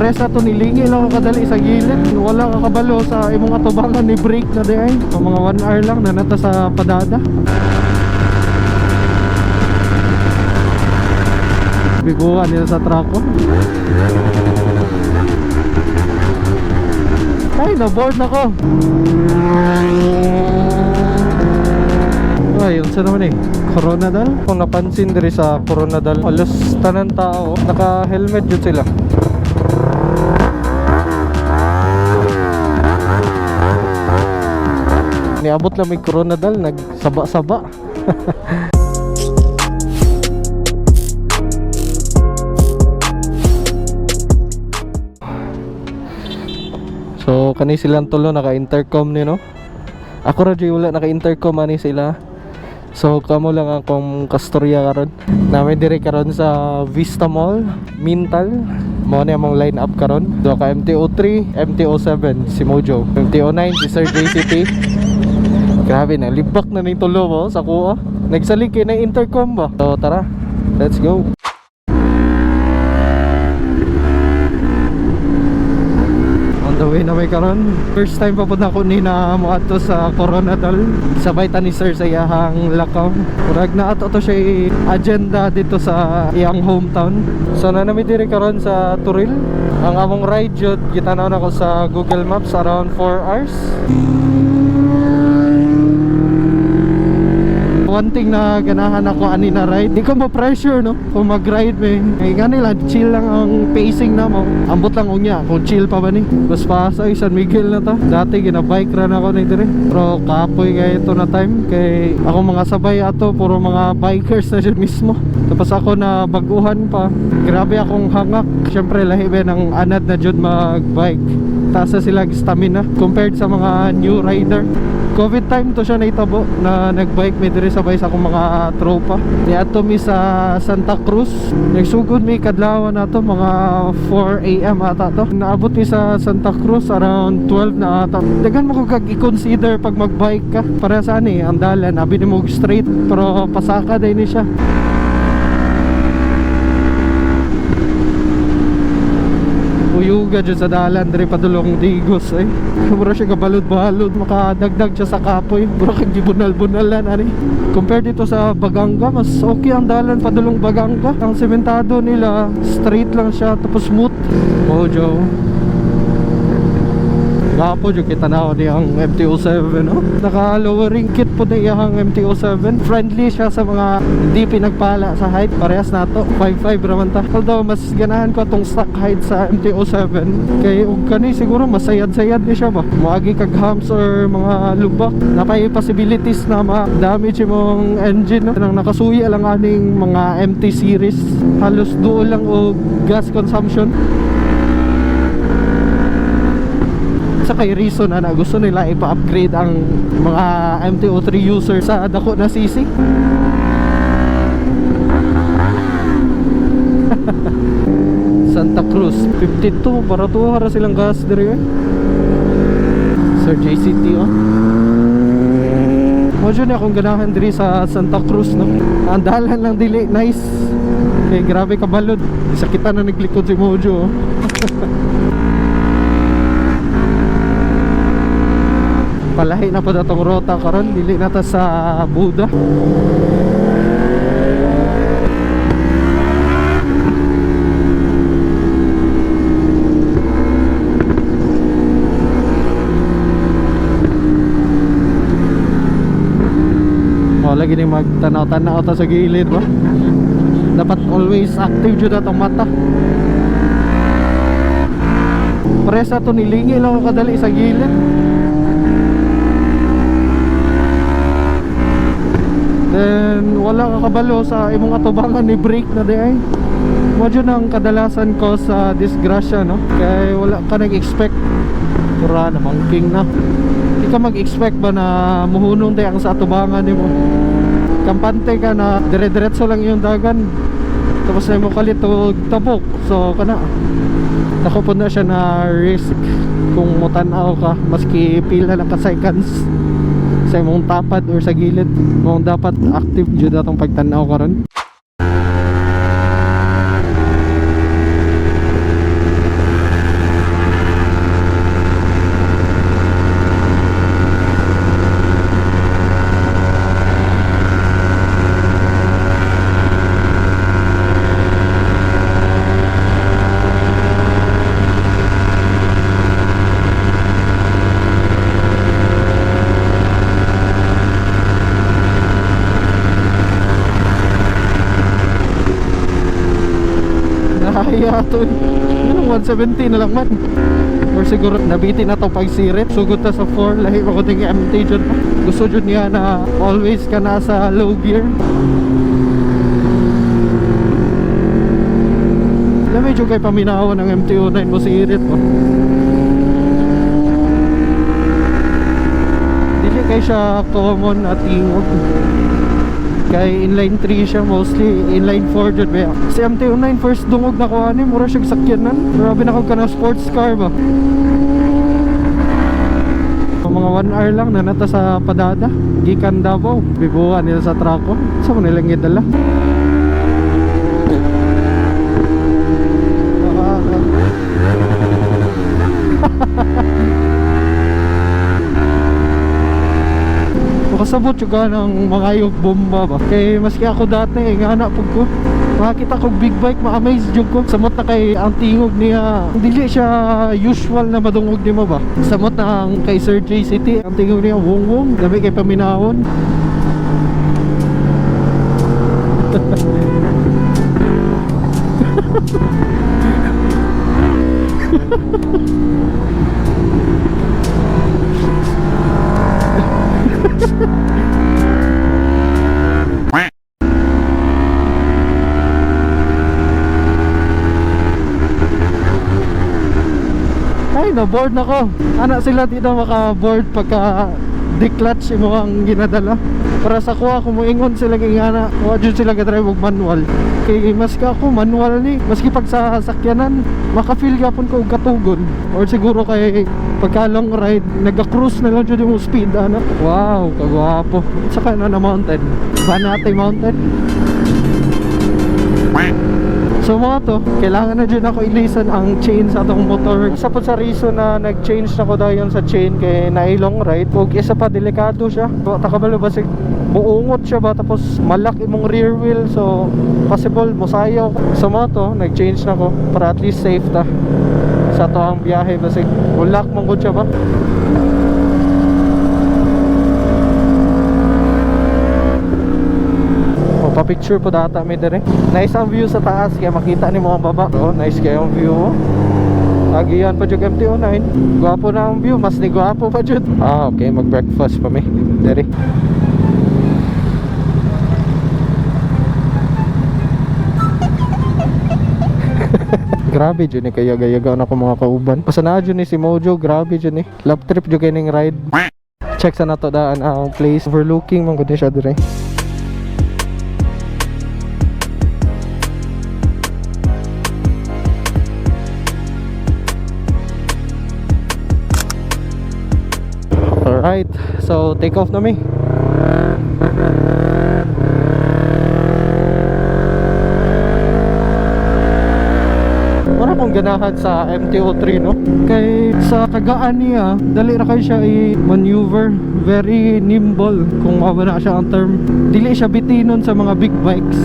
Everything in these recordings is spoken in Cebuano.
Parehas ato nilingi lang ako kadali sa gilid. Wala ka kabalo sa imong atubangan ni brake na di ay. So, mga 1 hour lang na nata sa padada. Biguan nila sa trako. Ay, na-board na ko. Ay, yun sa naman eh. Coronadal. Kung napansin diri sa Coronadal, halos tanan tao naka-helmet jud sila. Niabot lang may Coronadal, nagsaba-saba. So kani silang tulo naka-intercom ni, no. Ako ra jud wala naka-intercom ani sila. So kamo lang akong kastorya karon. Nami diri karon sa Vista Mall, Mintal. Mao ni among line up karon. Duha ka MTO3, MTO7 si Mojo, MTO9 si Sir JCT. Grabe na libak na ning tulo mo sa kuha. Nagsalig kay na intercom ba. So tara, let's go. On the way na may karon. First time pa po na ako ni na moadto sa Coronadal. Sabay ta ni sir sa iyahang lakaw. Murag na ato to siya agenda dito sa iyang hometown. So na nami diri karon sa Turil. Ang among ride jud gitanaw nako sa Google Maps around 4 hours. One thing na ganahan ako ani na ride, di ko ma-pressure, no, kung mag-ride may. Kaya nga nila, chill lang ang pacing na mo. Ambot lang unya, kung chill pa ba ni. Mas pa sa San Miguel na ta. Dati gina-bike run ako ni dire. Pero kapoy kay ito na time kay ako mga sabay ato puro mga bikers na siya mismo. Tapos ako na baguhan pa. Grabe akong hangak. Syempre lahi ba ng anad na jud mag-bike. Taas na sila stamina compared sa mga new rider. COVID time to siya naitabo na nagbike may diri sabay sa akong mga tropa. Niadto mi sa Santa Cruz. Nagsugod mi kadlawan nato mga 4 AM ata to. Naabot mi sa Santa Cruz around 12 na ata. Daghan mo kag i-consider pag magbike ka. Para sa ani ang dalan abi nimo og straight pero pasaka din ni siya. Uyuga dyan sa dalan diri padulong Digos eh. Mura siya kabalod-balod, makadagdag siya sa kapoy. Mura kag gibunal-bunalan ani. Compare dito sa Baganga, mas okay ang dalan padulong Baganga. Ang sementado nila, straight lang siya tapos smooth. Mojo. Gapo jud kita na ni ang MTO7, no. Naka lowering kit po na iyang MTO7. Friendly siya sa mga hindi pinagpala sa height. Parehas nato, 5'5 raman ta. Although mas ganahan ko atong stock height sa MTO7 kay og kani siguro masayad-sayad ni siya ba. Moagi kag humps or mga lubak, napay possibilities na ma-damage imong engine, no. Nang nakasuya lang aning mga MT series, halos duol lang og gas consumption. Sa kay reason na gusto nila ipa-upgrade ang mga MTO3 user sa dako na CC. Santa Cruz 52, baratuha ra silang gas diri eh. Sir JCT oh. Mo jud akong ganahan diri sa Santa Cruz, no. Ang dalan lang dili nice. Kay grabe kabalod. Sakitan na naglikod si Mojo oh. Palahi na po atong rota karon, dili na ta sa Buda. Mo lagi ni magtanaw-tanaw ta sa gilid ba. Dapat always active jud atong mata. Presa to nilingi lang ako kadali sa gilid. Then wala ka kabalo sa imong atubangan ni brake na di ay. Mo jud ang kadalasan ko sa disgrasya, no. Kay wala ka nag-expect. Pura na mangking na. Di ka mag-expect ba na muhunong day ang sa atubangan nimo. Kampante ka na dire-diretso lang yung dagan. Tapos na mo kalit og tabok. So kana dako po na siya na risk kung mutan-aw ka maski pila lang ka seconds sa imong tapad or sa gilid. Mong dapat active jud atong pagtan-aw karon. Kaya to. Ano, 170 na lang man. Or siguro nabiti na to pag sirit. Sugod ta sa 4, lahi pa ko ting MT jud. Gusto jud niya na always ka nasa low gear. Alam, medyo kay paminawan ng MT-09 mo sirit mo. Dili kay siya common na tingog. Kay inline 3 siya mostly, inline 4 jud ba. Si MT-09 first dungog na ko ani, mura siya sakyanan. Grabe na ko kana sports car ba. Mga 1 hour lang na nata sa Padada, gikan Davao. Bibuha nila sa trako. Sa man nilang gidala. Makasabot juga ng mga ayog bomba ba. Kay maski ako dati, eh, nga na pug ko. Makakita ko big bike, ma-amaze jud ko. Samot na kay ang tingog niya. Dili siya usual na madungog nimo ba. Samot na ang kay Sir J City, ang tingog niya wong wong, dami kay paminawon. Ay, na-board na ko. Ana sila dito maka-board pagka declutch imo ang ginadala. Para sa kuha, kumuingon sila kay ngana, wa jud sila ga-drive og manual. Kay maski ako manual ni, maski pag sa sakyanan, maka-feel gyapon ko og katugon. Or siguro kay pagka long ride, naga-cruise na lang jud yung speed ana. Wow, kagwapo. Saka na na mountain. Banate Mountain. So mga to, kailangan na dyan ako ilisan ang chain sa atong motor. Isa po sa reason na nag-change na ko dayon sa chain kay nailong ride. Ug isa pa, delikado siya. Takabalo ba sig buungot siya ba, tapos malak imong rear wheel, so possible mosayaw. So mga to, nag-change na ko para at least safe ta sa to ang biyahe, basig ulak man gud siya ba. O, pa-picture po data mi dire. Nice ang view sa taas kaya makita ni mo ang baba. Oh, nice kayo ang view. Oh. Agiyan pa jud MT-09. Gwapo na ang view, mas ni gwapo pa jud. Ah, okay, mag-breakfast pa mi. Dire. Grabe jud ni kaya gayaga na ko mga kauban. Basta na jud ni si Mojo, grabe jud ni. Love trip jud kay ning ride. Check sa nato daan ang place, overlooking man gud ni siya dire. Alright, so take off na mi. Wala akong ganahan sa MT-03 no. Kay sa kagaan niya, dali ra kay siya i-maneuver, very nimble kung mawala siya ang term. Dili siya bitinon sa mga big bikes.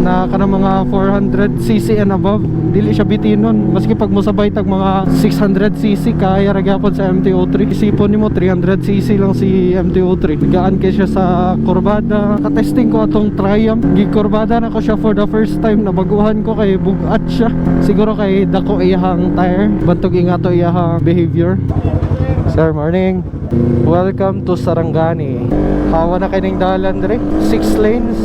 Na kanang mga 400cc and above, dili siya bitinon. Maski pag mosabay tag mga 600cc, kaya ra gyapon sa MT-03. Isipon nimo 300cc lang si MT-03, gaan kay siya sa kurbada. Katesting ko atong Triumph, gikurbada na ko siya for the first time, nabaguhan ko kay bugat siya. Siguro kay dako iyahang tire, bantog ingato iyahang behavior. Sir, morning. Welcome to Sarangani. Hawa na kining dalan dire, 6 lanes.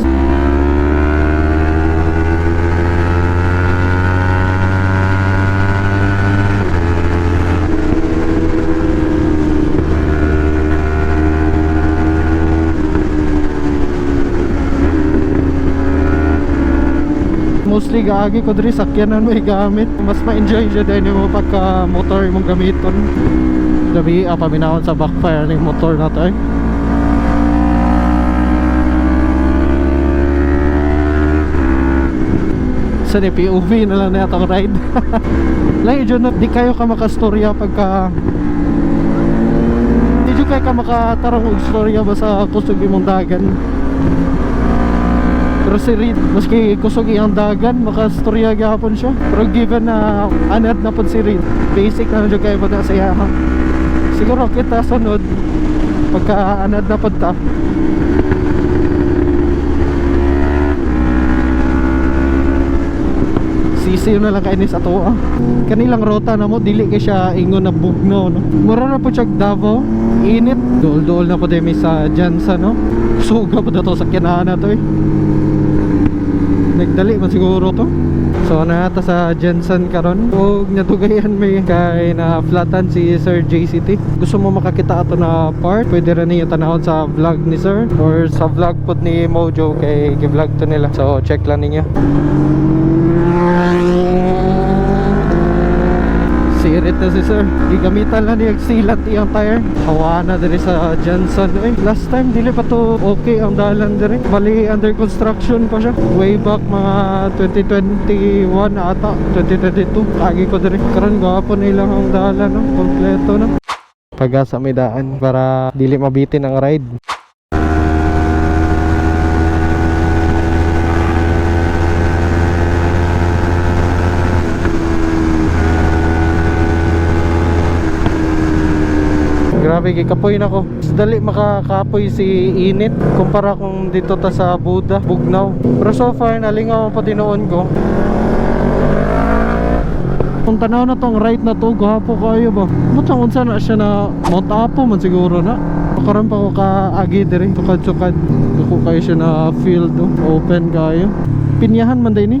Mostly gaagi ko diri sakyanan may gamit. Mas ma-enjoy siya din mo pagka motor imong gamiton. Gabi paminawon sa backfire ning motor na to eh. Sa ni POV na lang na atong ride. Lahi dyan no, di kayo ka makastorya pagka di dyan kayo ka makatarong og storya ba sa kusog imong dagan. Pero si Reed, maski kusog iyang dagan, makastorya gyapon siya. Pero given na anad na pod si Reed, basic na jud kayo pa na sa iya. Ha? Siguro kita sunod pagka anad na pod ta. Sino na lang kainis ato ah. Kanilang rota na mo dili kay siya ingon na bugnaw, no. Mura na po siya Davao. Init. Dool-dool na po din mi sa Jansa, no. Suga po na to sa kinaan na to eh. Nagdali man siguro to. So nata sa Jensen karon ug nadugayan may kay na flatan si Sir JCT. Gusto mo makakita ato na part, pwede ra ninyo tanawon sa vlog ni Sir or sa vlog pod ni Mojo kay gi-vlog to nila. So check lang ninyo. Sirit na si Sir. Gigamitan lang niya sealant iyang tire. Hawa na diri sa Jensen. Eh, last time dili pa to okay ang dalan diri. Bali under construction pa siya. Way back mga 2021 ata, 2022. Kagi ko diri. Karon gwapo nila ang dalan, no? Kompleto na. Pagasa may daan para dili mabitin ang ride. Grabe gikapoy na ko. Mas dali makakapoy si init kumpara kung dito ta sa Buda, Bugnaw. Pero so far nalingaw pa tinuon ko. Kung tanaw na tong right na to, gwapo kayo ba? Butang unsa na siya na Mount Apo man siguro na. Karon pa ko kaagi diri, sukad-sukad. Dako kayo siya na field, oh. Open kayo. Pinyahan man din ni.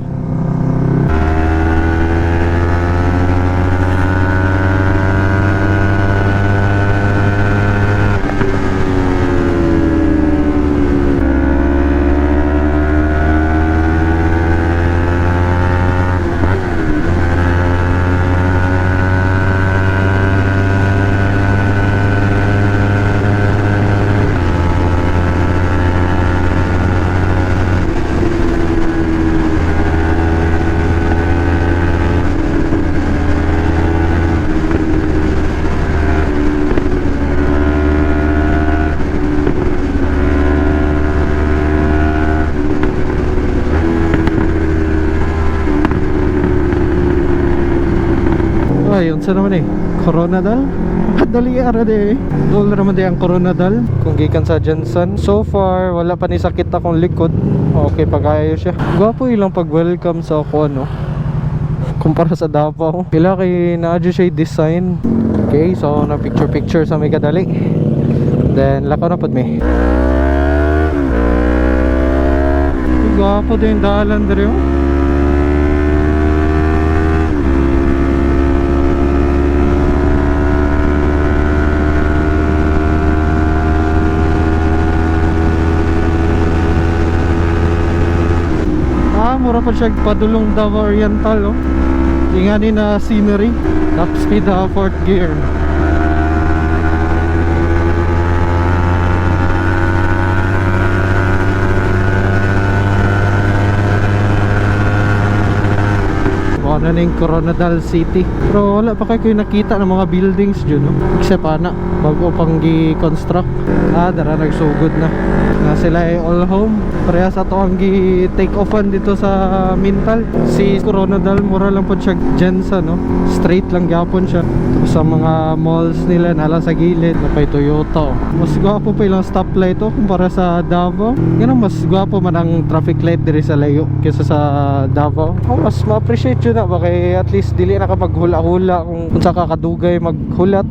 Ay, unsa naman eh. Coronadal? Dali ara di eh. Dol naman di ang Coronadal. Kung gikan sa Jensen. So far, wala pa ni sakit akong likod. Okay pa kayo siya. Gwapo ilang pag-welcome sa ako, ano. Kumpara sa Davao. Pila kay naadyo siya design. Okay, so na picture picture sa may kadali. Then lakaw na pud mi. Gwapo din dalan diri oh. Ah, mura pa siya padulong Davao Oriental, oh. Ingani na scenery. Top speed ah, fourth gear. Mao na ning Coronadal City. Pero wala pa kayo nakita ng mga buildings dyan, no? Except ana, bago pang gi-construct. Ah, dara nagsugod na. Na sila ay all home. Parehas ato ang gi-take offan dito sa Mintal. Si Coronadal mura lang po siya Jensa, no? Straight lang gyapon siya. Tapos sa mga malls nila nala sa gilid, napay Toyota. Oh. Mas gwapo pa ilang stoplight oh kumpara sa Davao. Ganun mas gwapo man ang traffic light diri sa layo kaysa sa Davao. Oh, mas ma-appreciate yun na ba kay at least dili na ka maghula-hula kung unsa ka kadugay maghulat.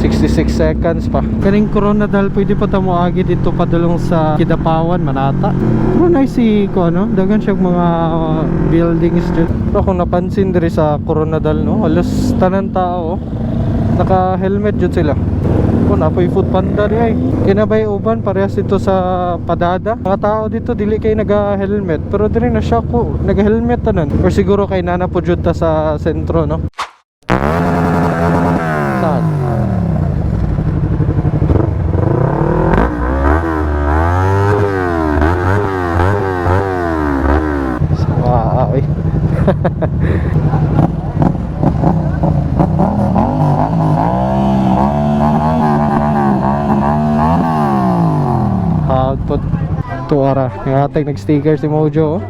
66 seconds pa. Kaning Coronadal pwede pa ta moagi dito padulong sa Kidapawan Manata. Pero nice si ko ano, dagan siya mga buildings dyan. Pero kung napansin diri sa Coronadal no, halos tanan tao oh, naka-helmet jud sila. Kung napoy food panda di ay. Kinabay uban parehas dito sa Padada. Mga tao dito dili kay naga-helmet pero diri na siya ko naga-helmet tanan. Or siguro kay nana po jud ta sa sentro no. Saan? Wow, ay. Output tuara. Yung ating nag-sticker si Mojo. Oh.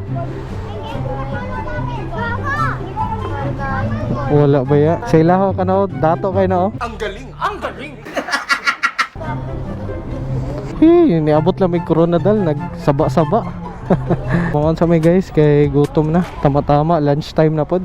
Wala ba ya? Sa ilaho ka na oh. Dato kayo na oh. Ang galing! Ang galing! Hey, niabot lang may Coronadal, nagsaba-saba. Mga sa may guys, kay gutom na. Tama-tama, lunchtime na pod.